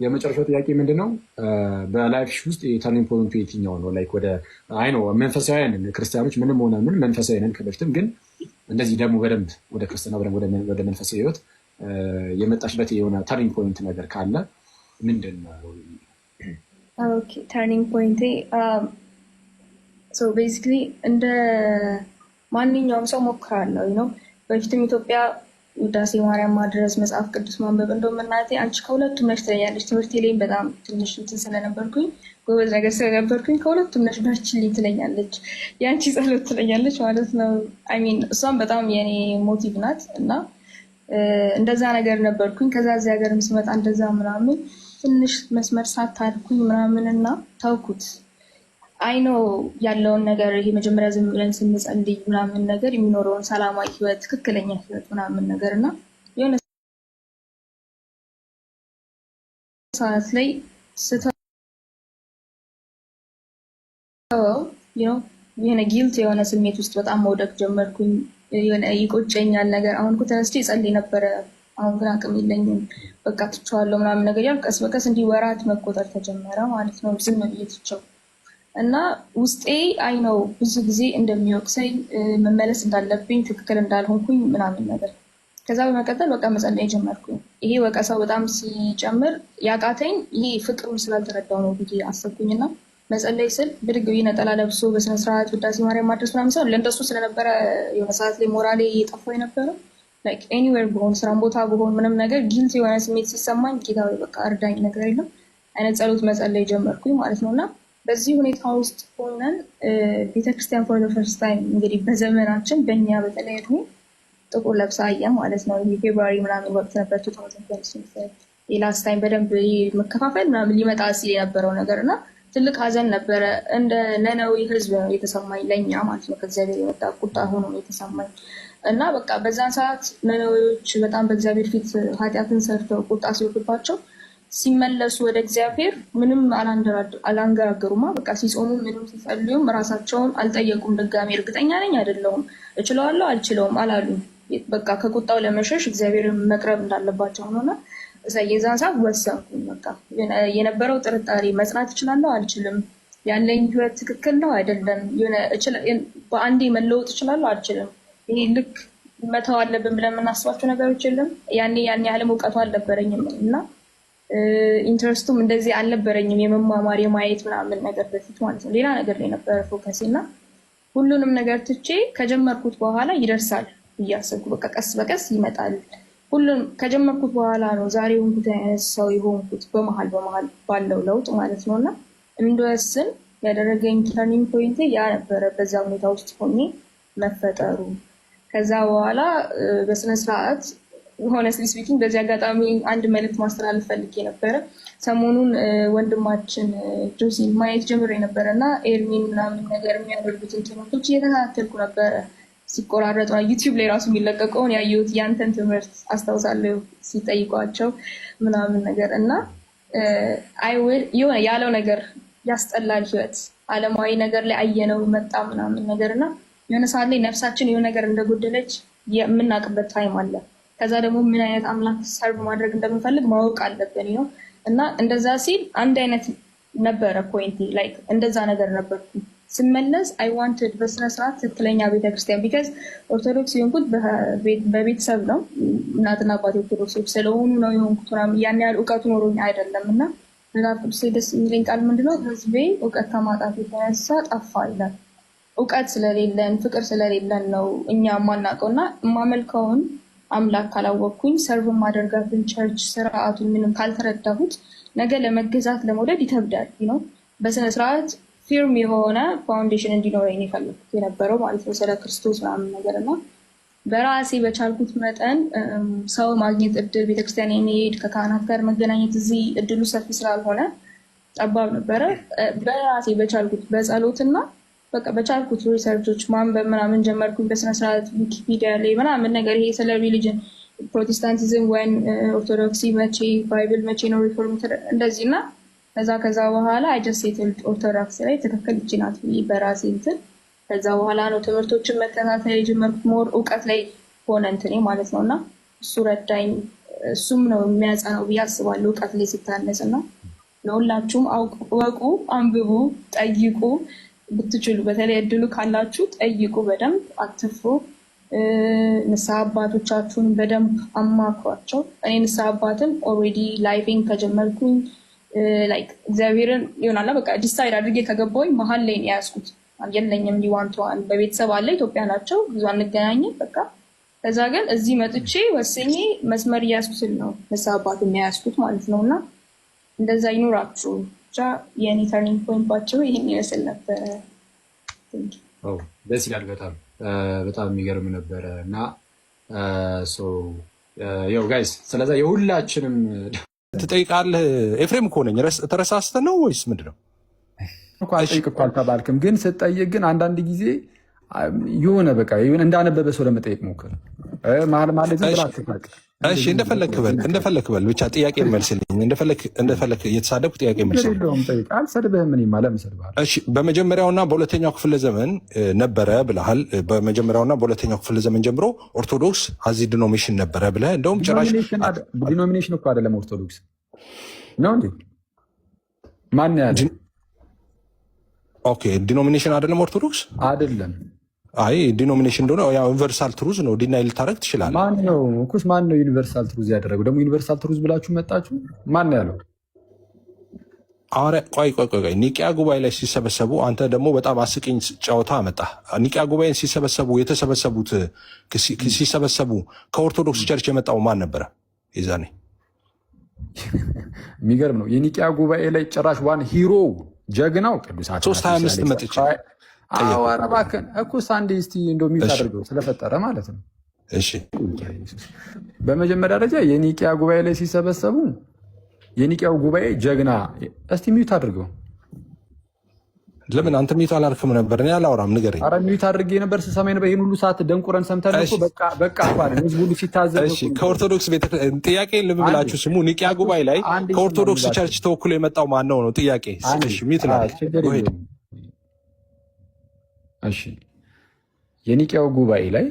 የመጨረሻው ጥያቄ ምንድን ነው? በ life ሽ ውስጥ የ turning point ኡ የትኛው ነው? Like ወደ I know መንፈሳዊ ነን ክርስቲያኖች፣ ምንም ሆነ ምን መንፈሳዊ ነን ከበፊትም፣ ግን እንደዚህ ደግሞ በደንብ ወደ ክርስትና፣ በደንብ ወደ መንፈሳዊ ህይወት የመጣሽበት የሆነ turning point ነገር ካለ ምንድን ነው? Okay, turning point ኤ so basically እንደ ማንኛውም ሰው ሞክራለሁ። በፊትም ኢትዮጵያ ውዳሴ ማርያም ማድረስ፣ መጽሐፍ ቅዱስ ማንበብ፣ እንደውም እናቴ "አንቺ ከሁለቱም ነሽ" ትለኛለች። ትምህርቴ ላይም በጣም ትንሽ እንትን ስለነበርኩኝ፣ ጎበዝ ነገር ስለነበርኩኝ፣ "ከሁለቱም ነሽ፣ በርችልኝ" ትለኛለች። "የአንቺ ጸሎት" ትለኛለች ማለት ነው። I mean እሷም በጣም የኔ motive ናት እና እንደዛ ነገር ነበርኩኝ። ከዛ እዚህ ሀገርም ስመጣ እንደዛ ምናምን ትንሽ መስመር ሳታድኩኝ ምናምን እና ተውኩት። I know ያለውን ነገር፣ ይሄ መጀመሪያ ዝም ብለን ስንጸልይ ምናምን ነገር የሚኖረውን ሰላማዊ ህይወት፣ ትክክለኛ ህይወት ምናምን ነገር። እና የሆነ ሰዓት ላይ ስተወው የሆነ guilt የሆነ ስሜት ውስጥ በጣም መውደቅ ጀመርኩኝ። የሆነ ይቆጨኛል ነገር፣ አሁን እኮ ተነስቼ እጸልይ ነበረ፣ አሁን ግን አቅም የለኝም፣ በቃ ትቼዋለሁ ምናምን ነገር ያል ቀስ በቀስ እንዲህ ወራት መቆጠር ተጀመረ ማለት ነው። ዝም ብዬ ትቼው እና ውስጤ I know ብዙ ጊዜ እንደሚወቅሰኝ፣ መመለስ እንዳለብኝ፣ ትክክል እንዳልሆንኩኝ ምናምን ነገር። ከዛ በመቀጠል በቃ መጸለይ ጀመርኩኝ። ይሄ ወቀሳው በጣም ሲጨምር ያቃተኝ ይሄ ፍቅሩን ስላልተረዳው ነው ብዬ አሰብኩኝና መጸለይ ስል ብድግ ብዬ ነጠላ ለብሶ በስነስርዓት ውዳሴ ማርያም ማድረስ ምናምን ሳይሆን፣ ለእንደሱ ስለነበረ የሆነ ሰዓት ላይ ሞራሌ እየጠፋው የነበረው፣ like anywhere ብሆን፣ ስራን ቦታ ብሆን፣ ምንም ነገር guilt የሆነ ስሜት ሲሰማኝ "ጌታ ሆይ በቃ እርዳኝ" ነገር የለም አይነት ጸሎት መጸለይ ጀመርኩኝ ማለት ነው። እና በዚህ ሁኔታ ውስጥ ሆነን ቤተክርስቲያን for the first time እንግዲህ በዘመናችን በእኛ በተለይ እድሜ ጥቁር ለብሳ አየን ማለት ነው። ይሄ February ምናምን ወቅት ነበር፣ 2020 የ last time በደንብ መከፋፈል ምናምን ሊመጣ ሲል የነበረው ነገር። እና ትልቅ ሀዘን ነበረ። እንደ ነነዌ ህዝብ ነው የተሰማኝ ለእኛ ማለት ነው። ከእግዚአብሔር የመጣ ቁጣ ሆኖ ነው የተሰማኝ። እና በቃ በዛን ሰዓት ነነዌዎች በጣም በእግዚአብሔር ፊት ኃጢአትን ሰርተው ቁጣ ሲወርድባቸው ሲመለሱ ወደ እግዚአብሔር ምንም አላንገራገሩማ። በቃ ሲጾሙ ምንም ሲጸልዩም ራሳቸውን አልጠየቁም። ድጋሚ እርግጠኛ ነኝ አይደለሁም፣ እችለዋለሁ አልችለውም አላሉም። በቃ ከቁጣው ለመሸሽ እግዚአብሔርን መቅረብ እንዳለባቸው ነውና የዛን ሰዓት ወሰንኩኝ። በቃ የነበረው ጥርጣሬ መጽናት እችላለሁ አልችልም፣ ያለኝ ህይወት ትክክል ነው አይደለም፣ በአንዴ መለወጥ እችላለሁ አልችልም፣ ይሄ ልክ መተው አለብን ብለን የምናስባቸው ነገሮች የለም። ያኔ ያን ያህልም እውቀቱ አልነበረኝም እና interest ኡም እንደዚህ አልነበረኝም፣ የመማማር የማየት ምናምን ነገር በፊት ማለት ነው። ሌላ ነገር ላይ ነበረ focus ኤ። እና ሁሉንም ነገር ትቼ ከጀመርኩት በኋላ ይደርሳል እያሰብኩ በቃ ቀስ በቀስ ይመጣል። ሁሉም ከጀመርኩት በኋላ ነው ዛሬ የሆንኩት አይነት ሰው የሆንኩት፣ በመሀል በመሀል ባለው ለውጥ ማለት ነው። እና እንድወስን ያደረገኝ turning point ያ ነበረ፣ በዛ ሁኔታ ውስጥ ሆኜ መፈጠሩ። ከዛ በኋላ በስነስርዓት፣ honestly speaking፣ በዚህ አጋጣሚ አንድ መልዕክት ማስተላለፍ ፈልጌ ነበረ። ሰሞኑን ወንድማችን ጆሲን ማየት ጀምሬ ነበረ እና ኤርሚን ምናምን ነገር የሚያደርጉትን ትምህርቶች እየተከታተልኩ ነበረ። ሲቆራረጡ YouTube ላይ ራሱ የሚለቀቀውን ያየሁት ያንተን ትምህርት አስታውሳለሁ፣ ሲጠይቋቸው ምናምን ነገር። እና የሆነ ያለው ነገር ያስጠላል፣ ህይወት አለማዊ ነገር ላይ አየነው መጣ ምናምን ነገር። እና የሆነ ሰዓት ላይ ነፍሳችን የሆነ ነገር እንደጎደለች የምናውቅበት time አለ። ከዛ ደግሞ ምን አይነት አምላክ serve ማድረግ እንደምንፈልግ ማወቅ አለብን ነው። እና እንደዛ ሲል አንድ አይነት ነበረ point ኤ፣ like እንደዛ ነገር ነበር። ስመለስ I wanted በስነስርዓት ትክክለኛ ቤተክርስቲያን፣ because ኦርቶዶክስ የሆንኩት በቤተሰብ ነው። እናትና አባቴ ኦርቶዶክሶች ስለሆኑ ነው የሆንኩት ምናምን፣ ያን ያህል እውቀቱ ኖሮኝ አይደለም። እና መጽሐፍ ቅዱስ ላይ ደስ የሚለኝ ቃል ምንድነው? "ህዝቤ እውቀት ከማጣት የተነሳ ጠፋ" ይላል። እውቀት ስለሌለን፣ ፍቅር ስለሌለን ነው እኛ የማናውቀው። እና የማመልከውን አምላክ ካላወቅኩኝ፣ serve ማደርጋትን church ስርዓቱን ምንም ካልተረዳሁት ነገ ለመገዛት ለመውደድ ይከብዳል ነው። በስነስርዓት firm የሆነ foundation እንዲኖረኝ የፈለኩት የነበረው ማለት ነው፣ ስለ ክርስቶስ ምናምን ነገር። እና በራሴ በቻልኩት መጠን ሰው ማግኘት እድል፣ ቤተክርስቲያን የሚሄድ፣ ከካህናት ጋር መገናኘት እዚህ እድሉ ሰፊ ስላልሆነ ጠባብ ነበረ። በራሴ በቻልኩት በጸሎትና በቃ በቻልኩት research ኦች ማንበብ ምናምን ጀመርኩኝ። በስነስርዓት ዊኪፒዲያ ላይ ምናምን ነገር ይሄ ስለ religion፣ Protestantism when፣ ኦርቶዶክሲ መቼ፣ Bible መቼ ነው ሪፎርም እንደዚህ። እና ከዛ በኋላ I just settled ኦርቶዶክስ ላይ ትክክል እቺ ናት ብዬ በራሴ እንትን። ከዛ በኋላ ነው ትምህርቶችን መከታተል የጀመርኩት። More እውቀት ላይ ሆነ እንትኔ ማለት ነው። እና እሱ ረዳኝ። እሱም ነው የሚያጸናው ብዬ አስባለሁ። እውቀት ላይ ሲታነጽ እና ለሁላችሁም እወቁ፣ አንብቡ፣ ጠይቁ ብትችሉ፣ በተለይ እድሉ ካላችሁ ጠይቁ፣ በደንብ አትፍሩ። ንስሐ አባቶቻችሁን በደንብ አማክሯቸው። እኔ ንስሐ አባትም already life ኤን ከጀመርኩኝ like እግዚአብሔርን ይሆናላ በቃ decide አድርጌ ከገባሁኝ መሀል ላይ ነው የያዝኩት። የለኝም one to one በቤተሰብ አለ፣ ኢትዮጵያ ናቸው፣ ብዙ አንገናኝም። በቃ ከዛ ግን እዚህ መጥቼ ወስኜ መስመር እያያዝኩ ስል ነው ንስሐ አባት የሚያያዝኩት ማለት ነው። እና እንደዛ ይኑራችሁ። ብቻ የኔ turning point ባጭሩ ይህን ይመስል ነበረ። ደስ ይላል። በጣም በጣም የሚገርም ነበረ። እና ያው guys ስለዛ የሁላችንም ትጠይቃለህ። ኤፍሬም እኮ ነኝ። ተረሳስተህ ነው ወይስ ምንድን ነው? እኮ አልጠይቅ እኮ አልተባልክም። ግን ስጠይቅ ግን አንዳንድ ጊዜ የሆነ በቃ የሆነ እንዳነበበ ሰው ለመጠየቅ ሞክር። መሀል መሀል ዝም ብለህ አትሳቅ። እሺ፣ እንደፈለክ በል፣ እንደፈለክ በል፣ ብቻ ጥያቄ መልስልኝ። እንደፈለክ እየተሳደብኩ ጥያቄ መልስልኝ። የለውም፣ ጠይቅ። አልሰድብህም። እኔማ ለምን እሰድብሃለሁ? እሺ፣ በመጀመሪያውና በሁለተኛው ክፍለ ዘመን ነበረ ብለሃል። በመጀመሪያውና በሁለተኛው ክፍለ ዘመን ጀምሮ ኦርቶዶክስ as a denomination ነበረ ብለህ እንደውም ጭራሽ denomination እኮ አይደለም፣ ኦርቶዶክስ ነው እንዴ? ማን ያለ? Okay፣ denomination አይደለም ኦርቶዶክስ? አይደለም። አይ፣ denomination እንደሆነ ያው universal truth ነው፣ deny ልታደርግ ትችላለህ። ማን ነው እኮስ? ማን ነው universal truth ያደረገው? ደግሞ universal truth ብላችሁ መጣችሁ። ማን ነው ያለው? ሐዋርያ፣ ቆይ ቆይ ቆይ፣ ኒቂያ ጉባኤ ላይ ሲሰበሰቡ፣ አንተ ደግሞ በጣም አስቂኝ ጨዋታ አመጣ። ኒቂያ ጉባኤን ሲሰበሰቡ የተሰበሰቡት፣ ሲሰበሰቡ ከኦርቶዶክስ church የመጣው ማን ነበረ የዛኔ? የሚገርም ነው። የኒቂያ ጉባኤ ላይ ጭራሽ one hero ጀግናው ቅዱስ 3:25 መጥቼ አዎ፣ ኧረ እባክህን እኮስ አንዴ እስቲ እንደው mute አድርገው ስለፈጠረ ማለት ነው። እሺ። በመጀመሪያ ደረጃ የኒቂያ ጉባኤ ላይ ሲሰበሰቡ የኒቂያው ጉባኤ ጀግና፣ እስቲ mute አድርገው። ለምን አንተ mute አላልክም ነበር? እኔ አላወራም፣ ንገረኝ። ኧረ mute አድርጌ ነበር፣ ስሰማ ነበር። ይህን ሁሉ ሰዓት ደንቁረን ሰምተን እኮ በቃ በቃ እኮ አለን። ህዝቡ ሁሉ ሲታዘብ እሺ፣ ከኦርቶዶክስ ቤተ ጥያቄ ልብ ብላችሁ ስሙ። ኒቂያ ጉባኤ ላይ ከኦርቶዶክስ church ተወክሎ የመጣው ማን ነው ነው ጥያቄ። እሺ፣ mute ላድርግ። እሺ፣ የኒቂያው ጉባኤ ላይ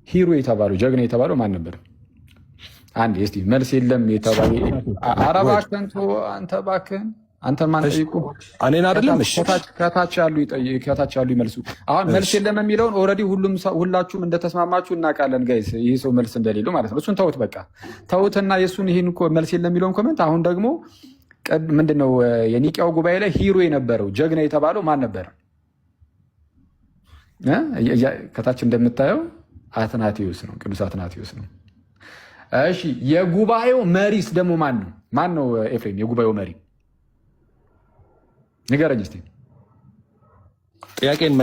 hero የተባለው፣ ጀግና የተባለው ማን ነበር? አንዴ እስቲ መልስ የለም የተባለ፣ ኧረ እባክህን ተው አንተ፣ እባክህን አንተን ማን ጠይቁ? እኔን አይደለም። እሺ። ከታች ያሉ ይመልሱ። አሁን መልስ የለም የሚለውን already ሁሉም ሁላችሁም እንደተስማማችሁ እናውቃለን guys፣ ይህ ሰው መልስ እንደሌለው ማለት ነው። እሱን ተውት፣ በቃ ተውትና የእሱን ይህን መልስ የለም የሚለውን comment። አሁን ደግሞ ምንድነው፣ የኒቂያው ጉባኤ ላይ hero የነበረው፣ ጀግና የተባለው ማን ነበር? ከታች እንደምታየው አትናቴዎስ ነው፣ ቅዱስ አትናቴዎስ ነው። እሺ፣ የጉባኤው መሪስ ደግሞ ማን ነው? ማን ነው ኤፍሬም? የጉባኤው መሪ ንገረኝ እስኪ። ጥያቄን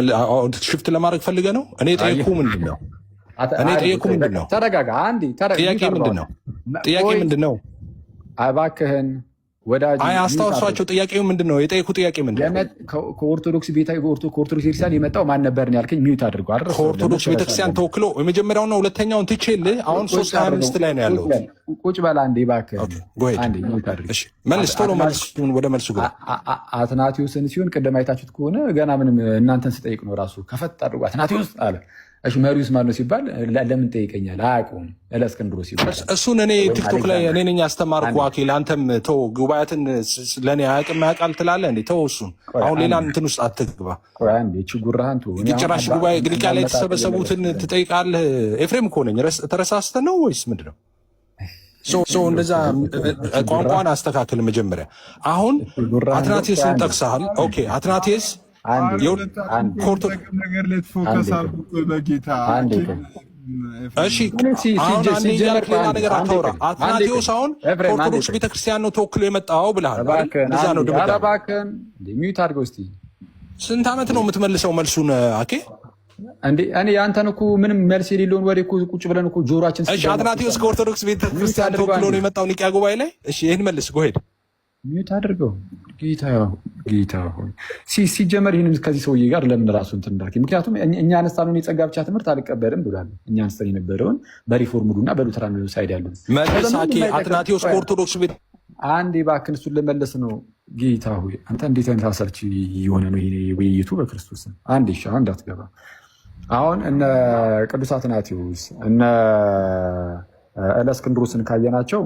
shift ለማድረግ ፈልገህ ነው? እኔ ጠየኩህ ምንድን ነው? እኔ ጠየኩህ ምንድን ነው? ተረጋጋ። አንዴ። ጥያቄ ምንድን ነው? ጥያቄ ምንድን ነው? እባክህን ወዳጅ። አይ፣ አስታውሷቸው። ጥያቄው ምንድን ነው? የጠየኩህ ጥያቄ ምንድን ነው? ከኦርቶዶክስ ቤተክርስቲያን የመጣው ማን ነበር ያልከኝ mute አድርገው። ከኦርቶዶክስ ቤተክርስቲያን ተወክሎ የመጀመሪያውና ሁለተኛውን ትቼልህ አሁን 3:25 ላይ ነው ያለሁት። ቁጭ በል አንዴ እባክህን። አንዴ mute አድርገው። መልስ፣ ቶሎ መልስ፣ ወደ መልሱ ግባ። አትናቴዎስን ሲሆን ቅድም አይታችሁት ከሆነ ገና ምንም እናንተን ስጠይቅ ነው ራሱ ከፈት አድርጎ አትናቴዎስ አለ። እሺ፣ መሪውስ ማን ነው ሲባል ለምን ጠይቀኛል? አያውቀውም። እለእስክንድሮስ ይባላል። እሱን እኔ ቲክቶክ ላይ እኔ ነኝ ያስተማርኩ። አኬል፣ አንተም ተው፣ ጉባኤያትን ለእኔ አያውቅም ያውቃል ትላለህ እንዴ? ተው እሱን። አሁን ሌላ እንትን ውስጥ አትግባ። ጭራሽ ጉባኤ ግልቂያ ላይ የተሰበሰቡትን ትጠይቃለህ። ኤፍሬም እኮ ነኝ። ተረሳስተህ ነው ወይስ ምንድን ነው? ሰው እንደዛ ቋንቋን አስተካክል መጀመሪያ። አሁን አትናቴስን ጠቅሰሃል። Okay፣ አትናቴስ ነገር ላይ focus አድርጉ በጌታ። እሺ፣ አሁን አንዴ እያልክ ሌላ ነገር አታውራ። አትናቴዎስ አሁን ከኦርቶዶክስ ቤተክርስቲያን ነው ተወክሎ የመጣው ብለሃል። እንደዛ ነው ድምዳሜ። እባክህን mute አድርገው እስኪ። ስንት ዓመት ነው የምትመልሰው መልሱን? አኬ። እንዴ፣ እኔ የአንተን እኮ ምንም መልስ የሌለውን ወሬ እኮ ቁጭ ብለን እኮ ጆሮአችን እሺ፣ አትናቴዎስ ከኦርቶዶክስ ቤተክርስቲያን ተወክሎ ነው የመጣው ኒቂያ ጉባኤ ላይ። እሺ፣ ይህን መልስ፣ go ahead። Mute አድርገው። ጌታ ጌታ ሆይ፣ ሲጀመር ይህንን ከዚህ ሰውዬ ጋር ለምን ራሱ እንትን እንዳልክ፣ ምክንያቱም እኛ ያነሳነውን የጸጋ ብቻ ትምህርት አልቀበልም ብሏል። እኛ አንስተን የነበረውን በ Reformed ኡ እና በ Lutheran side ያሉን መልስ አኬ፣ አትናቴዎስ ከኦርቶዶክስ ቤተ አንዴ እባክህን፣ እሱን ለመለስ ነው። ጌታ ሆይ፣ አንተ እንዴት አይነት አሰልቺ የሆነ ነው ይሄ ውይይቱ በክርስቶስ። አንዴ እሺ፣ አሁን እንዳትገባ። አሁን እነ ቅዱስ አትናቴዎስ እነ እለእስክንድሮስን ካየናቸው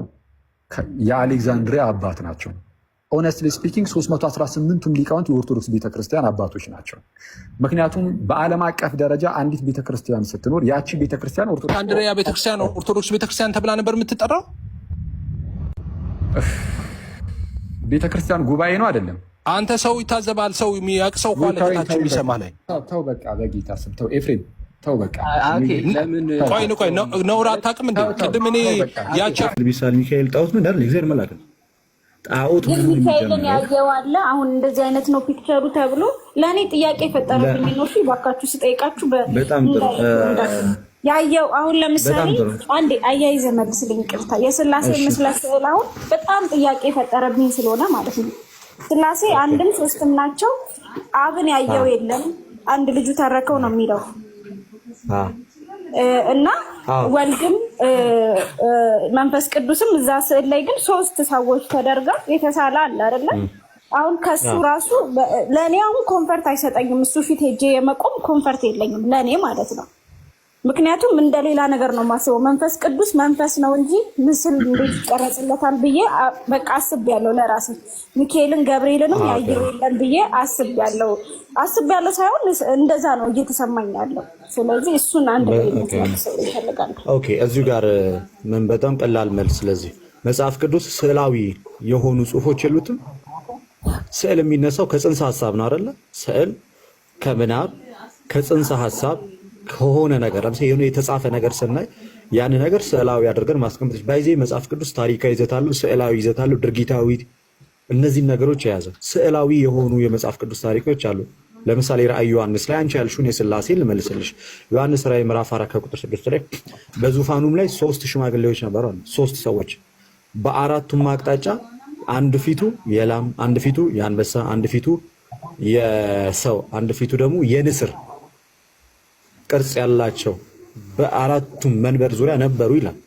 የአሌክዛንድሪያ አባት ናቸው። Honestly speaking 318ቱም ሊቃውንት የኦርቶዶክስ ቤተክርስቲያን አባቶች ናቸው። ምክንያቱም በዓለም አቀፍ ደረጃ አንዲት ቤተክርስቲያን ስትኖር ያቺ ቤተክርስቲያን ኦርቶዶክስ አንድሪያ ቤተክርስቲያን ኦርቶዶክስ ቤተክርስቲያን ተብላ ነበር የምትጠራው። ቤተክርስቲያን ጉባኤ ነው አይደለም? አንተ ሰው ይታዘባል። ሰው የሚያውቅ ሰው እኮ አለ ከታች የሚሰማ ላይ። ተው በቃ፣ በጌታ ስም ተው ኤፍሬም ተው በቃ። ቆይ ቆይ፣ ነውር አታውቅም እንዴ? ቅድም እኔ ያቻ ቢሳል ሚካኤል ጣዖት ነው አይደል? እግዚአብሔር መልአክ ነው። ጣዖት ግን ሚካኤልን ያየው አለ። አሁን እንደዚህ አይነት ነው picture ኡ ተብሎ ለእኔ ጥያቄ የፈጠረብኝ ነው። እሺ እባካችሁ ስጠይቃችሁ በጣም ጥሩ ያየው አሁን ለምሳሌ አንዴ አያይዘህ መልስልኝ፣ ይቅርታ። የስላሴ ምስለ ስዕል አሁን በጣም ጥያቄ የፈጠረብኝ ስለሆነ ማለት ነው። ስላሴ አንድም ሶስትም ናቸው። አብን ያየው የለም፣ አንድ ልጁ ተረከው ነው የሚለው እና ወልድም መንፈስ ቅዱስም እዛ ስዕል ላይ ግን ሶስት ሰዎች ተደርገው የተሳለ አለ አይደለ? አሁን ከሱ ራሱ ለእኔ አሁን comfort አይሰጠኝም። እሱ ፊት ሄጄ የመቆም comfort የለኝም ለእኔ ማለት ነው። ምክንያቱም እንደ ሌላ ነገር ነው የማስበው። መንፈስ ቅዱስ መንፈስ ነው እንጂ ምስል እንዴት ይቀረጽለታል ብዬ በቃ አስቤያለሁ ለራሴ። ሚካኤልን ገብርኤልንም ያየው የለም ብዬ አስቤያለሁ። አስቤያለሁ ሳይሆን እንደዛ ነው እየተሰማኝ ያለው። ስለዚህ እሱን አንድ ላይ ሰው ይፈልጋል። Okay፣ እዚሁ ጋር ምን በጣም ቀላል መልስ። ስለዚህ መጽሐፍ ቅዱስ ስዕላዊ የሆኑ ጽሁፎች የሉትም። ስዕል የሚነሳው ከጽንሰ ሀሳብ ነው አይደለ? ስዕል ከምናብ ከጽንሰ ሀሳብ ከሆነ ነገር ለምሳሌ የሆነ የተጻፈ ነገር ስናይ ያን ነገር ስዕላዊ አድርገን ማስቀመጥ by the way መጽሐፍ ቅዱስ ታሪካዊ ይዘት አለው፣ ስዕላዊ ይዘት አለው፣ ድርጊታዊ እነዚህን ነገሮች የያዘ ስዕላዊ የሆኑ የመጽሐፍ ቅዱስ ታሪኮች አሉ። ለምሳሌ ራእይ ዮሐንስ ላይ አንቺ ያልሽውን የስላሴን ልመልስልሽ። ዮሐንስ ራእይ ምዕራፍ 4 ከቁጥር 6 ላይ በዙፋኑም ላይ ሶስት ሽማግሌዎች ነበሩ አለ። ሶስት ሰዎች በአራቱም አቅጣጫ አንድ ፊቱ የላም፣ አንድ ፊቱ የአንበሳ፣ አንድ ፊቱ የሰው፣ አንድ ፊቱ ደግሞ የንስር ቅርጽ ያላቸው በአራቱም መንበር ዙሪያ ነበሩ ይላል።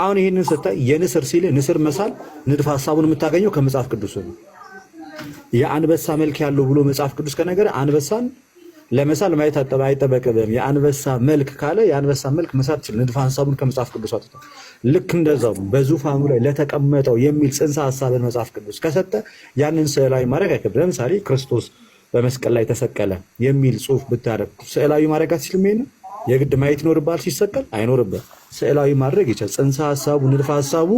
አሁን ይህንን ስታይ የንስር ሲል ንስር መሳል ንድፈ ሀሳቡን የምታገኘው ከመጽሐፍ ቅዱስ ነው። የአንበሳ መልክ ያለው ብሎ መጽሐፍ ቅዱስ ከነገረ አንበሳን ለመሳል ማየት አይጠበቅብህም። የአንበሳ መልክ ካለ የአንበሳ መልክ መሳል ትችላለህ። ንድፈ ሀሳቡን ከመጽሐፍ ቅዱስ አውጥተህ ልክ እንደዛው በዙፋኑ ላይ ለተቀመጠው የሚል ጽንሰ ሀሳብን መጽሐፍ ቅዱስ ከሰጠ ያንን ስዕላዊ ማድረግ አይከብድም። ለምሳሌ ክርስቶስ በመስቀል ላይ ተሰቀለ የሚል ጽሑፍ ብታደርግ ስዕላዊ ማድረግ አትችልም። ይሄንን የግድ ማየት ይኖርብሃል። ሲሰቀል አይኖርብህም። ስዕላዊ ማድረግ ይቻላል። ጽንሰ ሀሳቡ ንድፈ ሀሳቡ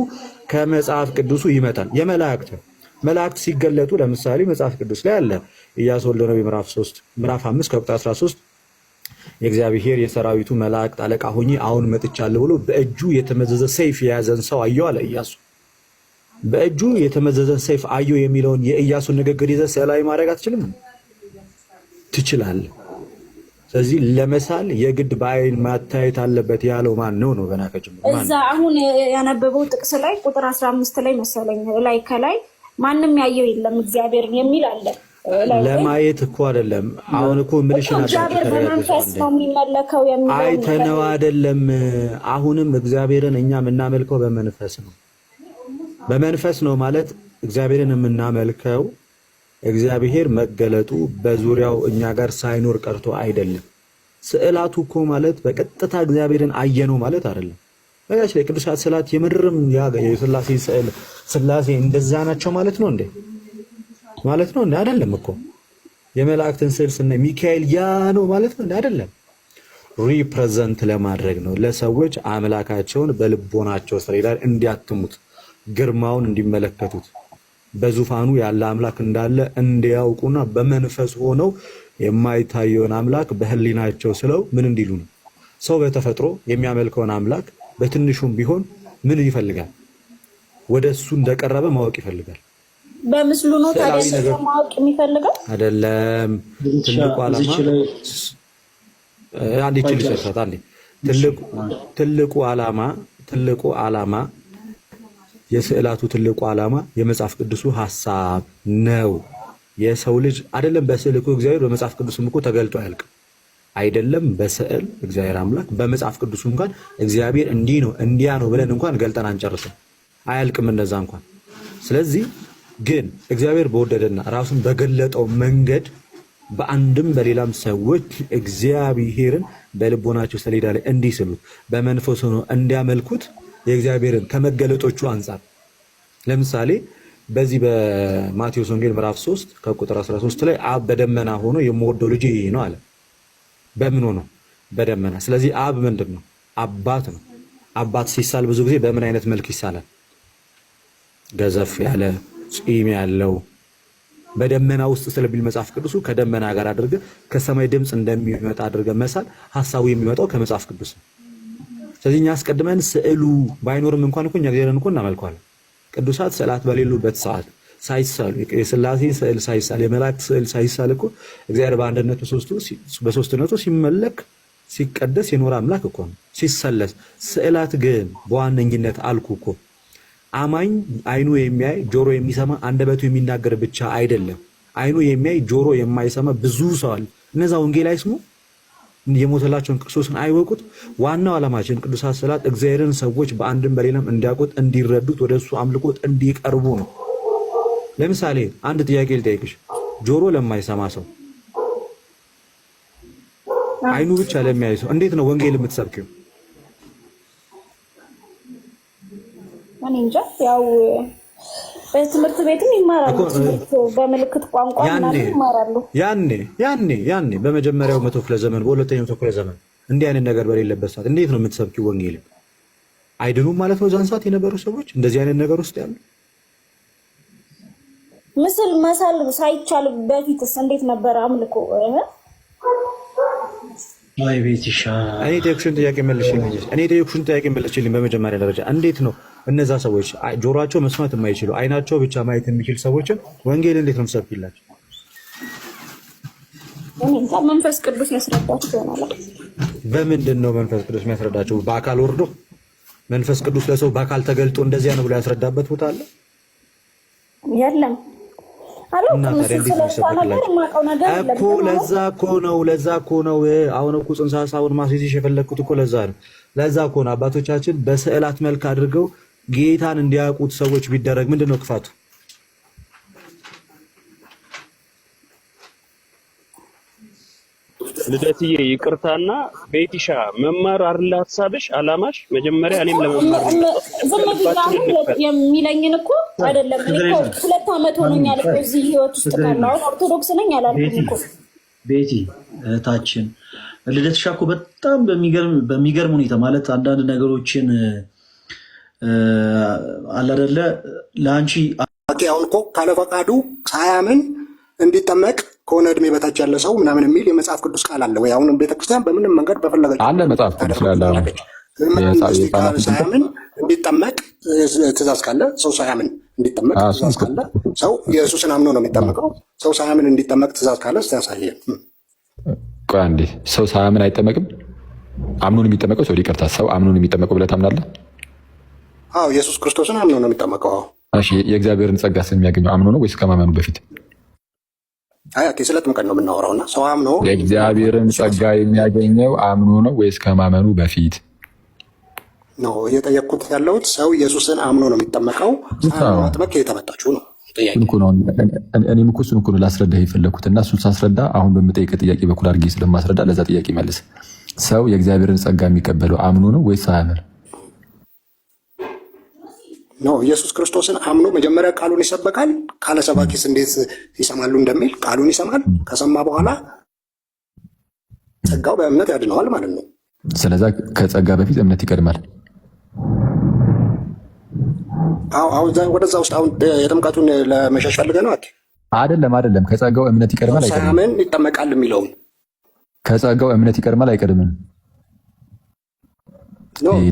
ከመጽሐፍ ቅዱሱ ይመጣል። የመላእክት መላእክት ሲገለጡ ለምሳሌ መጽሐፍ ቅዱስ ላይ አለ። ኢያሱ ወልደ ነዌ ምዕራፍ 3 ምዕራፍ 5 ከቁጥር 13 የእግዚአብሔር የሰራዊቱ መላእክት አለቃ ሆኜ አሁን መጥቻለሁ ብሎ በእጁ የተመዘዘ ሰይፍ የያዘን ሰው አየሁ አለ ኢያሱ። በእጁ የተመዘዘን ሰይፍ አየሁ የሚለውን የኢያሱን ንግግር ይዘህ ስዕላዊ ማድረግ አትችልም? ትችላለህ። ስለዚህ ለመሳል የግድ በአይን ማታየት አለበት ያለው ማን ነው ነው? ገና ከጅምሩ ማን እዛ አሁን ያነበበው ጥቅስ ላይ ቁጥር 15 ላይ መሰለኝ ላይ ከላይ ማንም ያየው የለም እግዚአብሔርን የሚል አለ። ለማየት እኮ አይደለም። አሁን እኮ ምልሽን እግዚአብሔር በመንፈስ ነው የሚመለከው የሚለው አይተነው አይደለም። አሁንም እግዚአብሔርን እኛ የምናመልከው በመንፈስ ነው። በመንፈስ ነው ማለት እግዚአብሔርን የምናመልከው እግዚአብሔር መገለጡ በዙሪያው እኛ ጋር ሳይኖር ቀርቶ አይደለም። ስዕላቱ እኮ ማለት በቀጥታ እግዚአብሔርን አየነው ማለት አይደለም። በጋሽ ላይ ቅዱሳት ስዕላት የምርም የስላሴ ስዕል ስላሴ እንደዛ ናቸው ማለት ነው እንዴ? ማለት ነው እንዴ? አይደለም እኮ። የመላእክትን ስዕል ስናይ ሚካኤል ያ ነው ማለት ነው እንዴ? አይደለም። Represent ለማድረግ ነው፣ ለሰዎች አምላካቸውን በልቦናቸው ሰሌዳ እንዲያትሙት፣ ግርማውን እንዲመለከቱት፣ በዙፋኑ ያለ አምላክ እንዳለ እንዲያውቁና በመንፈስ ሆነው የማይታየውን አምላክ በህሊናቸው ስለው ምን እንዲሉ ነው። ሰው በተፈጥሮ የሚያመልከውን አምላክ በትንሹም ቢሆን ምን ይፈልጋል? ወደ እሱ እንደቀረበ ማወቅ ይፈልጋል። በምስሉ ነው ታዲያ ማወቅ የሚፈልገው አይደለም። ትልቁ ዓላማ አንዴ ይችል አንዴ ትልቁ ዓላማ ትልቁ ዓላማ የስዕላቱ ትልቁ ዓላማ የመጽሐፍ ቅዱሱ ሐሳብ ነው። የሰው ልጅ አይደለም በስዕል እኮ እግዚአብሔር በመጽሐፍ ቅዱስም እኮ ተገልጦ አያልቅም። አይደለም በስዕል እግዚአብሔር አምላክ በመጽሐፍ ቅዱሱ እንኳን እግዚአብሔር እንዲህ ነው እንዲያ ነው ብለን እንኳን ገልጠን አንጨርስም፣ አያልቅም እንደዛ እንኳን። ስለዚህ ግን እግዚአብሔር በወደደና ራሱን በገለጠው መንገድ በአንድም በሌላም ሰዎች እግዚአብሔርን በልቦናቸው ሰሌዳ ላይ እንዲስሉት በመንፈስ ሆኖ እንዲያመልኩት የእግዚአብሔርን ከመገለጦቹ አንጻር ለምሳሌ በዚህ በማቴዎስ ወንጌል ምዕራፍ 3 ከቁጥር 13 ላይ አብ በደመና ሆኖ የምወደው ልጅ ይሄ ነው አለ። በምን ሆኖ? በደመና። ስለዚህ አብ ምንድን ነው? አባት ነው። አባት ሲሳል ብዙ ጊዜ በምን አይነት መልክ ይሳላል? ገዘፍ ያለ ፂም ያለው በደመና ውስጥ ስለሚል መጽሐፍ ቅዱሱ ከደመና ጋር አድርገ ከሰማይ ድምፅ እንደሚመጣ አድርገ መሳል ሀሳቡ የሚመጣው ከመጽሐፍ ቅዱስ ነው። ስለዚህ እኛ አስቀድመን ስዕሉ ባይኖርም እንኳን እኮ እኛ እግዚአብሔርን እኮ እናመልከዋለን። ቅዱሳት ስዕላት በሌሉበት ሰዓት ሳይሳሉ የስላሴ ስዕል ሳይሳል የመላእክት ስዕል ሳይሳል እኮ እግዚአብሔር በአንድነቱ በሶስትነቱ ሲመለክ ሲቀደስ የኖረ አምላክ እኮ ነው። ሲሰለስ ስዕላት ግን በዋነኝነት አልኩ እኮ አማኝ አይኑ የሚያይ ጆሮ የሚሰማ አንደበቱ የሚናገር ብቻ አይደለም። አይኑ የሚያይ ጆሮ የማይሰማ ብዙ ሰው አለ። እነዛ ወንጌል አይስሙ፣ የሞተላቸውን ክርስቶስን አይወቁት። ዋናው ዓላማችን ቅዱሳት ስዕላት እግዚአብሔርን ሰዎች በአንድም በሌላም እንዲያውቁት፣ እንዲረዱት፣ ወደ እሱ አምልኮት እንዲቀርቡ ነው። ለምሳሌ አንድ ጥያቄ ልጠይቅሽ። ጆሮ ለማይሰማ ሰው አይኑ ብቻ ለሚያይ ሰው እንዴት ነው ወንጌል የምትሰብኪው? እኔ እንጃ። ያው በትምህርት ቤትም ይማራሉ፣ በምልክት ቋንቋ ምናምን ይማራሉ። ያኔ ያኔ ያኔ በመጀመሪያው መቶ ክፍለ ዘመን በሁለተኛው መቶ ክፍለ ዘመን እንዲህ አይነት ነገር በሌለበት ሰዓት እንዴት ነው የምትሰብኪው ወንጌልን? አይድኑም ማለት ነው። እዛን ሰዓት የነበሩ ሰዎች እንደዚህ አይነት ነገር ውስጥ ያሉ ምስል መሳል ሳይቻል በፊትስ እንዴት ነበር አምልኮ? እኔ የጠየኩሽን ጥያቄ መልሽልኝ። እኔ የጠየኩሽን ጥያቄ መልሽልኝ። በመጀመሪያ ደረጃ እንዴት ነው እነዛ ሰዎች ጆሮአቸው መስማት የማይችሉ አይናቸው ብቻ ማየት የሚችል ሰዎችን ወንጌል እንዴት ነው የምትሰብኪላቸው? መንፈስ ቅዱስ ያስረዳቸው ይሆናል። በምንድን ነው መንፈስ ቅዱስ የሚያስረዳቸው? በአካል ወርዶ መንፈስ ቅዱስ ለሰው በአካል ተገልጦ እንደዚያ ነው ብሎ ያስረዳበት ቦታ አለ? የለም። እኮ ለዛ እኮ ነው ለዛ እኮ ነው። አሁን እኮ ጽንሰ ሀሳቡን ማስይዝሽ የፈለግኩት እኮ ለዛ ነው። ለዛ እኮ ነው አባቶቻችን በስዕላት መልክ አድርገው ጌታን እንዲያውቁት ሰዎች ቢደረግ ምንድን ነው ክፋቱ? ልደትዬ ይቅርታና ቤቲሻ መማር አይደለ ሀሳብሽ አላማሽ? መጀመሪያ እኔም ለመማር ዝም ብዬ የሚለኝን እኮ አይደለም። እኔ እኮ 2 ዓመት ሆኖኛል እኮ እዚህ ህይወት ውስጥ ካለ አሁን ኦርቶዶክስ ነኝ አላልኩም እኮ። ቤቲ እህታችን ልደትሻ እኮ በጣም በሚገርም ሁኔታ ማለት አንዳንድ ነገሮችን አለ አይደለ ለአንቺ አሁን እኮ ካለፈቃዱ ሳያምን እንዲጠመቅ ከሆነ እድሜ በታች ያለ ሰው ምናምን የሚል የመጽሐፍ ቅዱስ ቃል አለ ወይ? አሁንም ቤተክርስቲያን በምንም መንገድ በፈለገች አለ መጽሐፍ ቅዱስ ላይ አለ። ሳያምን እንዲጠመቅ ትእዛዝ ካለ ሰው ሳያምን እንዲጠመቅ ትእዛዝ ካለ ሰው ኢየሱስን አምኖ ነው የሚጠመቀው። ሰው ሳያምን እንዲጠመቅ ትእዛዝ ካለ እስኪ ያሳየን። ቆይ አንዴ፣ ሰው ሳያምን አይጠመቅም? አምኖ ነው የሚጠመቀው? ሰው ይቅርታ፣ ሰው አምኖ ነው የሚጠመቀው ብለህ ታምናለህ? አዎ፣ ኢየሱስ ክርስቶስን አምኖ ነው የሚጠመቀው። እሺ፣ የእግዚአብሔርን ጸጋ የሚያገኘው አምኖ ነው ወይስ ከማመኑ በፊት? አይ ስለ ጥምቀት ነው የምናወራው እና ሰው አምኖ የእግዚአብሔርን ጸጋ የሚያገኘው አምኖ ነው ወይስ ከማመኑ በፊት ነው? እየጠየቅኩት ያለሁት ሰው ኢየሱስን አምኖ ነው የሚጠመቀው። ማጥመቅ የተመጣችሁ ነው። እኔም እኮ እሱን እኮ ነው ላስረዳህ የፈለግኩት እና እሱን ሳስረዳ አሁን በምጠይቅህ ጥያቄ በኩል አድርጌ ስለማስረዳ ለዛ ጥያቄ መልስ። ሰው የእግዚአብሔርን ጸጋ የሚቀበለው አምኖ ነው ወይስ ሳያምን ነው? ኢየሱስ ክርስቶስን አምኖ መጀመሪያ ቃሉን ይሰበካል። ካለ ሰባኪስ እንዴት ይሰማሉ እንደሚል ቃሉን ይሰማል። ከሰማ በኋላ ጸጋው በእምነት ያድነዋል ማለት ነው። ስለዛ ከጸጋ በፊት እምነት ይቀድማል። አሁን ወደዛ ውስጥ አሁን የጥምቀቱን ለመሸሽ ፈልገህ ነው? አይደለም፣ አይደለም። ከጸጋው እምነት ይቀድማል አይቀድምም? ሳያምን ይጠመቃል የሚለውን ከጸጋው እምነት ይቀድማል አይቀድምም?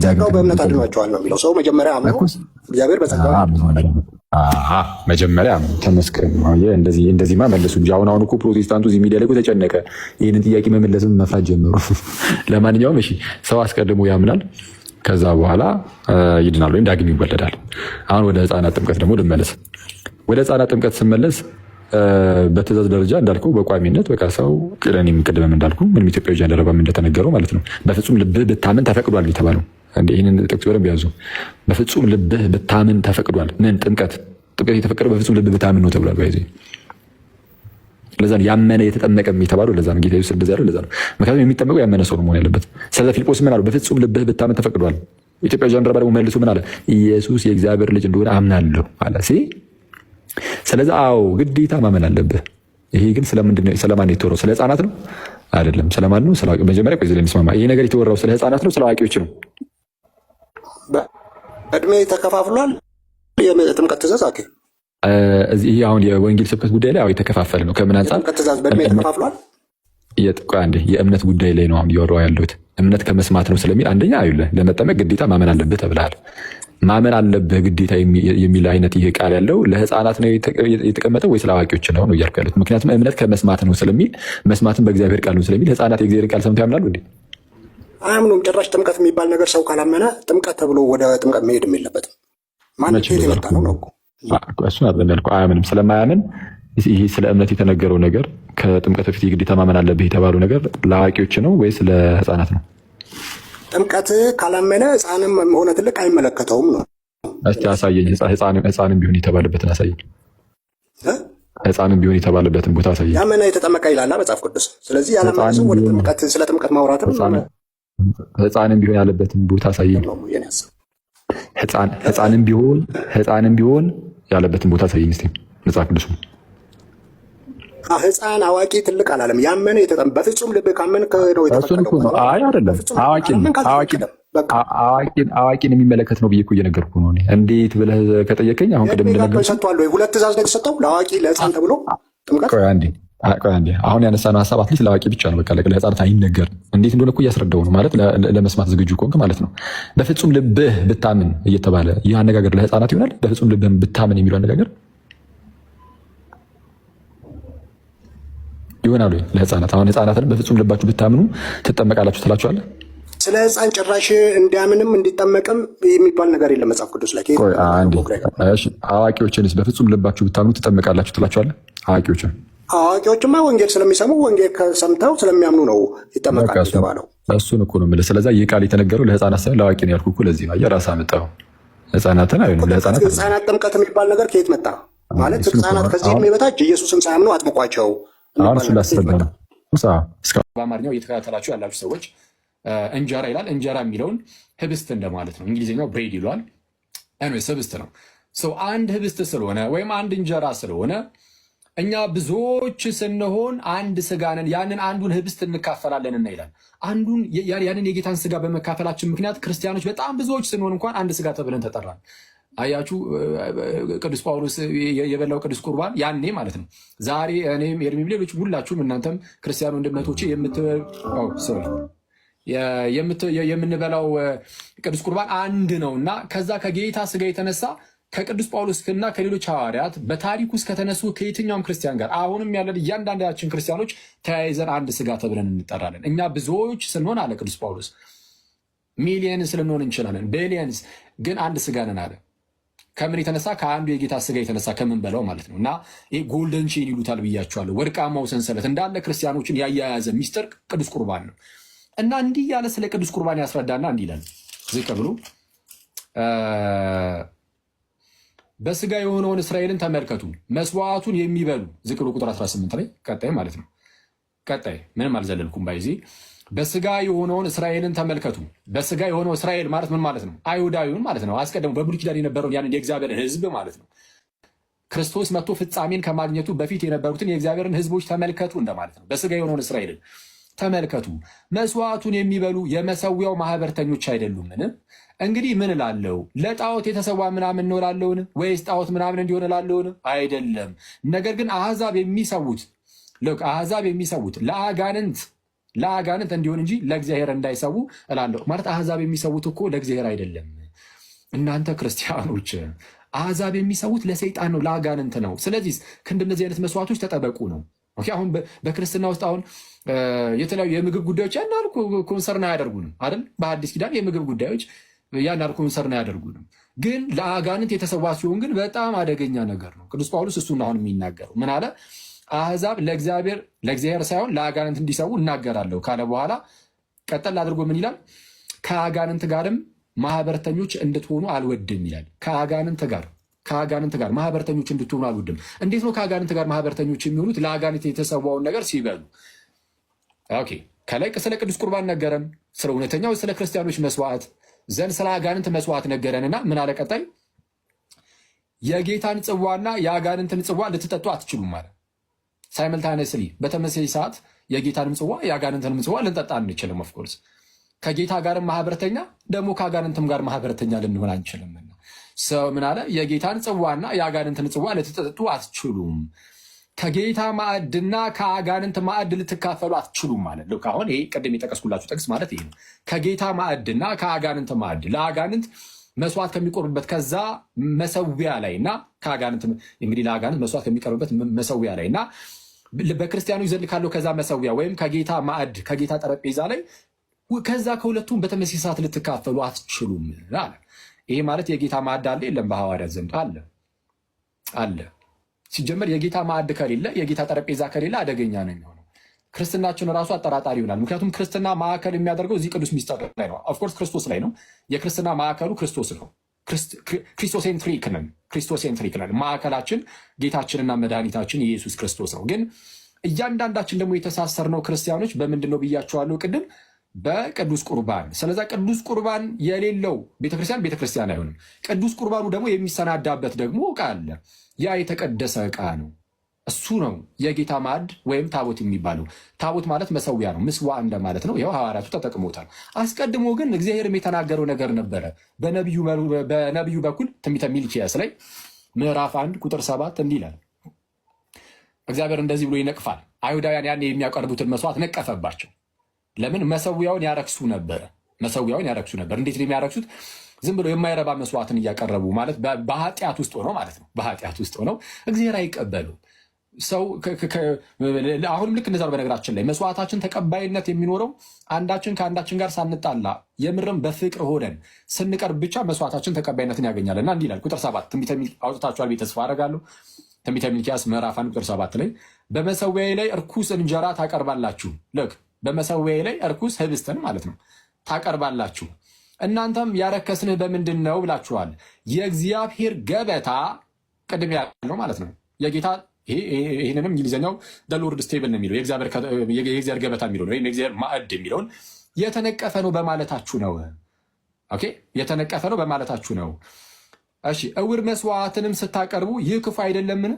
ጸጋው በእምነት አድኗቸዋል ነው የሚለው። ሰው መጀመሪያ አምኖ እግዚአብሔር በጸጋው መጀመሪያ አምኖ ተመስገን። እንደዚህማ መለሱ እንጂ አሁን አሁን እኮ ፕሮቴስታንቱ እዚህ ሚዲያ ላይ እኮ ተጨነቀ። ይህንን ጥያቄ መመለስም መፍራት ጀመሩ። ለማንኛውም እሺ፣ ሰው አስቀድሞ ያምናል፣ ከዛ በኋላ ይድናል ወይም ዳግም ይወለዳል። አሁን ወደ ህፃናት ጥምቀት ደግሞ ልመለስ። ወደ ህፃናት ጥምቀት ስመለስ በትእዛዝ ደረጃ እንዳልከው በቋሚነት በቃ ሰው ቅደን ቅድምም እንዳልኩ ምንም ኢትዮጵያዊ ጃንደረባም እንደተነገረው ማለት ነው። በፍጹም ልብህ ብታምን ተፈቅዷል የተባለው ይህንን ጥቅስ በደንብ ያዙ። በፍጹም ልብህ ብታምን ተፈቅዷል። ምን ጥምቀት? ጥምቀት የተፈቀደው በፍጹም ልብህ ብታምን ነው ተብሏል። ባይዜ ለዛ ነው ያመነ የተጠመቀ የተባለው። ለዛ ነው ጌታ ኢየሱስ እንደዚያ ያለው። ለዛ ነው፣ ምክንያቱም የሚጠመቀው ያመነ ሰው ነው መሆን ያለበት። ስለዚ ፊልጶስ ምን አለው? በፍጹም ልብህ ብታምን ተፈቅዷል። ኢትዮጵያ ጃንደረባ ደግሞ መልሶ ምን አለ? ኢየሱስ የእግዚአብሔር ልጅ እንደሆነ አምናለሁ አለ። ስለዚ አዎ ግዴታ ማመን አለብህ። ይሄ ግን ስለምንድን ነው? ስለማን ነው የተወራው? ስለ ህፃናት ነው አይደለም። ስለማን ነው? መጀመሪያ ቆይ እንስማማ። ይሄ ነገር የተወራው ስለ ህፃናት ነው ስለ አዋቂዎች ነው? እድሜ ተከፋፍሏል። የጥምቀት ትእዛዝ okay። ይሄ አሁን የወንጌል ስብከት ጉዳይ ላይ አዎ የተከፋፈለ ነው። ከምን አንጻር? የጥምቀት ትእዛዝ በእድሜ ተከፋፍሏል። ቆይ አንዴ፣ የእምነት ጉዳይ ላይ ነው አሁን እያወራሁ ያለሁት። እምነት ከመስማት ነው ስለሚል አንደኛ አይደለ ለመጠመቅ ግዴታ ማመን አለብህ ተብለሃል። ማመን አለብህ ግዴታ የሚል አይነት ይሄ ቃል ያለው ለህፃናት ነው የተቀመጠው ወይስ ለአዋቂዎች ነው ነው እያልኩ ያሉት። ምክንያቱም እምነት ከመስማት ነው ስለሚል፣ መስማትን በእግዚአብሔር ቃል ነው ስለሚል፣ ህፃናት የእግዚአብሔር ቃል ሰምተው ያምናሉ እንዴ? አያምኑም። ጭራሽ ጥምቀት የሚባል ነገር ሰው ካላመነ ጥምቀት ተብሎ ወደ ጥምቀት መሄድም የለበትም። ማን ከየት የመጣ ነው ነው እኮ። እሱን አይደለም ያልኩህ። አያምንም። ስለማያምን ይሄ ስለ እምነት የተነገረው ነገር፣ ከጥምቀት በፊት የግዴታ ማመን አለብህ የተባለው ነገር ለአዋቂዎች ነው ወይስ ለህፃናት ነው? ጥምቀት ካላመነ ህፃንም ሆነ ትልቅ አይመለከተውም ነው። እስቲ አሳየኝ። ህፃንም ቢሆን የተባለበትን አሳየኝ። ህፃንም ቢሆን የተባለበትን ቦታ አሳየኝ። ያመነ የተጠመቀ ይላል መጽሐፍ ቅዱስ። ስለዚህ ያላመነ ሰው ወደ ጥምቀት ስለ ጥምቀት ማውራትም ህፃንም ቢሆን ያለበትን ቦታ አሳየኝ። ህፃንም ቢሆን ያለበትን ቦታ አሳየኝ እስኪ መጽሐፍ ቅዱሱ። ህፃን አዋቂ ትልቅ አላለም። ያመነ የተጠመቀ፣ በፍጹም ልብ ካመንክ ነው የተፈቀደው። አይ አይደለም፣ አዋቂን የሚመለከት ነው ብዬ እኮ እየነገርኩህ ነው። እንዴት ብለህ ከጠየቀኝ አሁን ቅድም እንደነገርኩህ ሰጥቷል ወይ? ሁለት ትእዛዝ ነው የተሰጠው ለአዋቂ ለህፃን ተብሎ ጥምቀት። ቆይ አንዴ፣ ቆይ አንዴ። አሁን ያነሳነው ሀሳብ at least ለአዋቂ ብቻ ነው። በቃ ለህፃናት አይነገርም። እንዴት እንደሆነ እኮ እያስረዳው ነው ማለት፣ ለመስማት ዝግጁ ከሆንክ ማለት ነው። በፍጹም ልብህ ብታምን እየተባለ ይህ አነጋገር ለህፃናት ይሆናል? በፍጹም ልብህ ብታምን የሚለው አነጋገር ይሆናል ወይ ለህፃናት? አሁን ህፃናትን በፍጹም ልባችሁ ብታምኑ ትጠመቃላችሁ ትላችኋለህ? ስለ ህፃን ጭራሽ እንዲያምንም እንዲጠመቅም የሚባል ነገር የለም መጽሐፍ ቅዱስ ላይ። አዋቂዎችንስ በፍጹም ልባችሁ ብታምኑ ትጠመቃላችሁ ትላችኋለህ? አዋቂዎችን? አዋቂዎችማ ወንጌል ስለሚሰሙ፣ ወንጌል ሰምተው ስለሚያምኑ ነው ይጠመቃሉ የተባለው። እሱን እኮ ነው የምልህ። ስለዛ ይህ ቃል የተነገረው ለህፃናት ሳይሆን ለአዋቂ ነው ያልኩህ እኮ ለዚህ ነው። አየህ፣ ራስህ አመጣኸው። ህፃናትን አይሆንም ለህፃናት። ህፃናት ጥምቀት የሚባል ነገር ከየት መጣ? ማለት ህፃናት ከዚህ ዕድሜ በታች ኢየሱስን ሳያምኑ አጥምቋቸው። አሁን እሱን ላስረዳ ነው። በአማርኛው እየተከታተላችሁ ያላችሁ ሰዎች እንጀራ ይላል። እንጀራ የሚለውን ህብስት እንደማለት ነው። እንግሊዝኛው bread ይለዋል። Anyways ህብስት ነው። So አንድ ህብስት ስለሆነ ወይም አንድ እንጀራ ስለሆነ እኛ ብዙዎች ስንሆን አንድ ስጋ ነን፣ ያንን አንዱን ህብስት እንካፈላለንና ይላል። አንዱን ያንን የጌታን ስጋ በመካፈላችን ምክንያት ክርስቲያኖች በጣም ብዙዎች ስንሆን እንኳን አንድ ስጋ ተብለን ተጠራን። አያችሁ፣ ቅዱስ ጳውሎስ የበላው ቅዱስ ቁርባን ያኔ ማለት ነው። ዛሬ እኔም ኤርሚም ሌሎች ሁላችሁም እናንተም ክርስቲያን ወንድመቶቼ የምንበላው ቅዱስ ቁርባን አንድ ነው እና ከዛ ከጌታ ስጋ የተነሳ ከቅዱስ ጳውሎስ እና ከሌሎች ሐዋርያት በታሪክ ውስጥ ከተነሱ ከየትኛውም ክርስቲያን ጋር አሁንም ያለን እያንዳንዳችን ክርስቲያኖች ተያይዘን አንድ ስጋ ተብለን እንጠራለን። እኛ ብዙዎች ስንሆን አለ ቅዱስ ጳውሎስ፣ millions ልንሆን እንችላለን፣ billions፣ ግን አንድ ስጋ ነን አለ። ከምን የተነሳ? ከአንዱ የጌታ ስጋ የተነሳ ከምንበላው ማለት ነው። እና ይህ golden chain ይሉታል ብያቸዋለሁ። ወርቃማው ሰንሰለት እንዳለ ክርስቲያኖችን ያያያዘ ሚስጥር ቅዱስ ቁርባን ነው። እና እንዲህ ያለ ስለ ቅዱስ ቁርባን ያስረዳና እንዲህ ይላል ዝቅ ብሎ፣ በስጋ የሆነውን እስራኤልን ተመልከቱ፣ መስዋዕቱን የሚበሉ፣ ዝቅ ብሎ ቁጥር 18 ላይ ቀጣይ ማለት ነው። ቀጣይ ምንም አልዘለልኩም። By the way በስጋ የሆነውን እስራኤልን ተመልከቱ። በስጋ የሆነው እስራኤል ማለት ምን ማለት ነው? አይሁዳዊውን ማለት ነው። አስቀድሞ በብሉይ ኪዳን የነበረውን ያንን የእግዚአብሔር ሕዝብ ማለት ነው። ክርስቶስ መጥቶ ፍጻሜን ከማግኘቱ በፊት የነበሩትን የእግዚአብሔርን ሕዝቦች ተመልከቱ እንደማለት ነው። በስጋ የሆነውን እስራኤልን ተመልከቱ። መስዋዕቱን የሚበሉ የመሰዊያው ማህበርተኞች አይደሉምን? እንግዲህ ምን እላለሁ? ለጣዖት የተሰዋ ምናምን ነው እላለሁን? ወይስ ጣዖት ምናምን እንዲሆን እላለሁን? አይደለም። ነገር ግን አሕዛብ የሚሰዉት፣ look፣ አሕዛብ የሚሰዉት ለአጋንንት እንዲሆን እንጂ ለእግዚአብሔር እንዳይሰዉ እላለሁ። ማለት አሕዛብ የሚሰዉት እኮ ለእግዚአብሔር አይደለም። እናንተ ክርስቲያኖች፣ አሕዛብ የሚሰዉት ለሰይጣን ነው፣ ለአጋንንት ነው። ስለዚህ ከእንደነዚህ አይነት መስዋዕቶች ተጠበቁ ነው። Okay፣ አሁን በክርስትና ውስጥ አሁን የተለያዩ የምግብ ጉዳዮች ያን ያህል concern አያደርጉንም አይደል? በአዲስ ኪዳን የምግብ ጉዳዮች ያን ያህል concern አያደርጉንም። ግን ለአጋንንት የተሰዋ ሲሆን ግን በጣም አደገኛ ነገር ነው። ቅዱስ ጳውሎስ እሱን አሁን የሚናገረው ምን አለ? አሕዛብ ለእግዚአብሔር ሳይሆን ለአጋንንት እንዲሰዉ እናገራለሁ ካለ በኋላ ቀጠል አድርጎ ምን ይላል? ከአጋንንት ጋርም ማህበርተኞች እንድትሆኑ አልወድም ይላል። ከአጋንንት ጋር ከአጋንንት ጋር ማህበርተኞች እንድትሆኑ አልወድም። እንዴት ነው ከአጋንንት ጋር ማህበርተኞች የሚሆኑት? ለአጋንንት የተሰዋውን ነገር ሲበሉ። Okay፣ ከላይ ስለ ቅዱስ ቁርባን ነገረን፣ ስለ እውነተኛው ስለ ክርስቲያኖች መስዋዕት ዘንድ ስለ አጋንንት መስዋዕት ነገረንና ምን አለ ቀጣይ? የጌታን ጽዋና የአጋንንትን ጽዋ ልትጠጡ አትችሉም ማለት። Simultaneously፣ በተመሳሳይ ሰዓት የጌታንም ጽዋ የአጋንንትንም ጽዋ ልንጠጣ አንችልም። Of course ከጌታ ጋርም ማህበረተኛ ደግሞ ከአጋንንትም ጋር ማህበረተኛ ልንሆን አንችልምና ሰው ምን አለ? የጌታን ጽዋና የአጋንንትን ጽዋ ልትጠጡ አትችሉም። ከጌታ ማዕድና ከአጋንንት ማዕድ ልትካፈሉ አትችሉም ማለት ነው። አሁን ይሄ ቅድም የጠቀስኩላችሁ ጥቅስ ማለት ይሄ ነው። ከጌታ ማዕድና ከአጋንንት ማዕድ፣ ለአጋንንት መስዋዕት ከሚቆርብበት ከዛ መሰዊያ ላይ እና ከአጋንንት፣ እንግዲህ ለአጋንንት መስዋዕት ከሚቀርብበት መሰዊያ ላይ እና በክርስቲያኖች ዘንድ ካለው ከዛ መሰዊያ ወይም ከጌታ ማዕድ፣ ከጌታ ጠረጴዛ ላይ፣ ከዛ ከሁለቱም በተመሳሳይ ሰዓት ልትካፈሉ አትችሉም አለ። ይሄ ማለት የጌታ ማዕድ አለ የለም? በሐዋርያት ዘንድ አለ አለ። ሲጀመር የጌታ ማዕድ ከሌለ፣ የጌታ ጠረጴዛ ከሌለ አደገኛ ነው የሚሆነው። ክርስትናችን ራሱ አጠራጣሪ ይሆናል። ምክንያቱም ክርስትና ማዕከል የሚያደርገው እዚህ ቅዱስ ሚስጥር ላይ ነው። Of course ክርስቶስ ላይ ነው። የክርስትና ማዕከሉ ክርስቶስ ነው። Christocentric ነን። Christocentric ነን። ማዕከላችን ጌታችንና መድኃኒታችን ኢየሱስ ክርስቶስ ነው። ግን እያንዳንዳችን ደግሞ የተሳሰርነው ክርስቲያኖች በምንድን ነው ብያቸዋለሁ ቅድም፣ በቅዱስ ቁርባን። ስለዛ ቅዱስ ቁርባን የሌለው ቤተክርስቲያን ቤተክርስቲያን አይሆንም። ቅዱስ ቁርባኑ ደግሞ የሚሰናዳበት ደግሞ ዕቃ አለ። ያ የተቀደሰ ዕቃ ነው። እሱ ነው የጌታ ማዕድ ወይም ታቦት የሚባለው። ታቦት ማለት መሰዊያ ነው፣ ምስዋ እንደማለት ነው። ይኸው ሐዋርያቱ ተጠቅሞታል። አስቀድሞ ግን እግዚአብሔርም የተናገረው ነገር ነበረ በነቢዩ በኩል። ትንቢተ ሚልኪያስ ላይ ምዕራፍ 1 ቁጥር 7 እንዲህ ይላል። እግዚአብሔር እንደዚህ ብሎ ይነቅፋል። አይሁዳውያን ያን የሚያቀርቡትን መስዋዕት ነቀፈባቸው። ለምን? መሰዊያውን ያረክሱ ነበረ። መሰዊያውን ያረክሱ ነበር። እንዴት ነው የሚያረክሱት? ዝም ብሎ የማይረባ መስዋዕትን እያቀረቡ ማለት በኃጢአት ውስጥ ሆነው ማለት ነው። በኃጢአት ውስጥ ሆነው እግዚአብሔር አይቀበሉም። ሰው አሁንም ልክ እንደዛ ነው። በነገራችን ላይ መስዋዕታችን ተቀባይነት የሚኖረው አንዳችን ከአንዳችን ጋር ሳንጣላ የምርም በፍቅር ሆነን ስንቀርብ ብቻ መስዋዕታችን ተቀባይነትን ያገኛል። እና እንዲህ ይላል ቁጥር 7፣ ትንቢተ አውጥታችኋል ብዬ ተስፋ አደርጋለሁ። ትንቢተ ሚልኪያስ ምዕራፍ 1 ቁጥር 7 ላይ በመሰዊያዬ ላይ እርኩስ እንጀራ ታቀርባላችሁ። ልክ በመሰዊያዬ ላይ እርኩስ ህብስትን ማለት ነው ታቀርባላችሁ። እናንተም ያረከስንህ በምንድን ነው ብላችኋል። የእግዚአብሔር ገበታ፣ ቅድም ያልነው ማለት ነው፣ የጌታ፣ ይህንንም እንግሊዝኛው Lord's table ነው የሚለው፣ የእግዚአብሔር ገበታ የሚለውን ወይም የእግዚአብሔር ማዕድ የሚለውን የተነቀፈ ነው በማለታችሁ ነው። Okay፣ የተነቀፈ ነው በማለታችሁ ነው። እሺ፣ እውር መስዋዕትንም ስታቀርቡ ይህ ክፉ አይደለምን?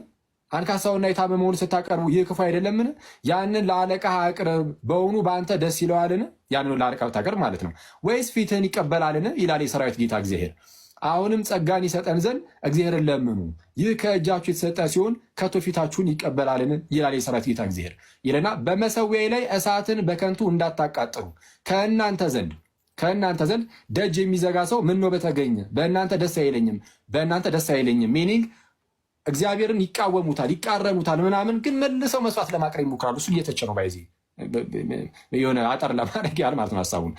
አንካሳውና የታመመውን ስታቀርቡ ይህ ክፉ አይደለምን? ያንን ለአለቃህ አቅርብ፣ በውኑ በአንተ ደስ ይለዋልን? ያንን ለአለቃ ብታቀርብ ማለት ነው። ወይስ ፊትህን ይቀበላልን? ይላል የሰራዊት ጌታ እግዚአብሔር። አሁንም ጸጋን ይሰጠን ዘንድ እግዚአብሔርን ለምኑ። ይህ ከእጃችሁ የተሰጠ ሲሆን ከቶ ፊታችሁን ይቀበላልን? ይላል የሰራዊት ጌታ እግዚአብሔር ይልና በመሰዊያዬ ላይ እሳትን በከንቱ እንዳታቃጥሉ ከእናንተ ዘንድ ደጅ የሚዘጋ ሰው ምነው በተገኘ። በእናንተ ደስ አይለኝም፣ በእናንተ ደስ አይለኝም። Meaning እግዚአብሔርን ይቃወሙታል፣ ይቃረኑታል ምናምን፣ ግን መልሰው መስዋዕት ለማቅረብ ይሞክራሉ። እሱ እየተቸ ነው by the way፣ የሆነ አጠር ለማድረግ ያህል ማለት ነው ሀሳቡን።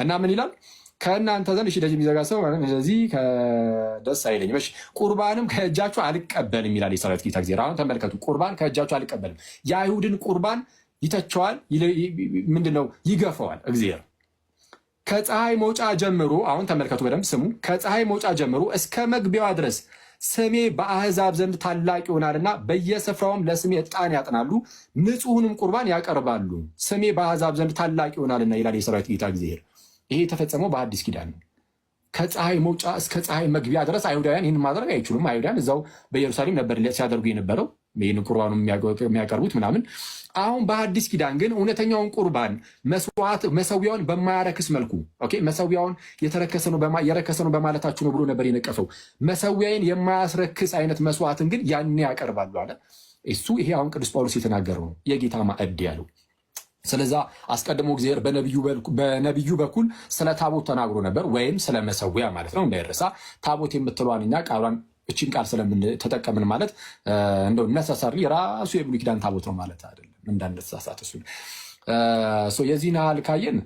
እና ምን ይላል? ከእናንተ ዘንድ፣ እሺ፣ ደጅ የሚዘጋ ሰው ስለዚህ ደስ አይለኝም። እሺ፣ ቁርባንም ከእጃችሁ አልቀበልም ይላል የሰራዊት ጌታ እግዚአብሔር። አሁን ተመልከቱ፣ ቁርባን ከእጃችሁ አልቀበልም። የአይሁድን ቁርባን ይተቸዋል፣ ምንድነው ይገፈዋል እግዚአብሔር። ከፀሐይ መውጫ ጀምሮ፣ አሁን ተመልከቱ በደንብ ስሙ። ከፀሐይ መውጫ ጀምሮ እስከ መግቢያዋ ድረስ ስሜ በአሕዛብ ዘንድ ታላቅ ይሆናልና በየስፍራውም ለስሜ ዕጣን ያጥናሉ፣ ንጹሑንም ቁርባን ያቀርባሉ። ስሜ በአሕዛብ ዘንድ ታላቅ ይሆናልና ይላል የሰራዊት ጌታ እግዚአብሔር። ይሄ የተፈጸመው በአዲስ ኪዳን ነው። ከፀሐይ መውጫ እስከ ፀሐይ መግቢያ ድረስ አይሁዳውያን ይህን ማድረግ አይችሉም። አይሁዳውያን እዛው በኢየሩሳሌም ነበር ሲያደርጉ የነበረው ይህን ቁርባኑ የሚያቀርቡት ምናምን። አሁን በአዲስ ኪዳን ግን እውነተኛውን ቁርባን መስዋዕት መሰዊያውን በማያረክስ መልኩ፣ okay፣ መሰዊያውን የተረከሰ ነው፣ የረከሰ ነው በማለታችሁ ነው ብሎ ነበር የነቀፈው። መሰዊያዬን የማያስረክስ አይነት መስዋዕትን ግን ያኔ ያቀርባሉ አለ። እሱ ይሄ አሁን ቅዱስ ጳውሎስ የተናገረው ነው የጌታ ማዕድ ያለው። ስለዛ አስቀድሞ እግዚአብሔር በነቢዩ በኩል ስለ ታቦት ተናግሮ ነበር፣ ወይም ስለ መሰዊያ ማለት ነው። እንዳይረሳ ታቦት የምትለዋን እኛ ቃሏን እችን ቃል ስለምንተጠቀምን ማለት እንደው necessarily ራሱ የብሉይ ኪዳን ታቦት ነው ማለት አይደለም። እንዳንሳሳት እሱን የዚህን ያህል ካየን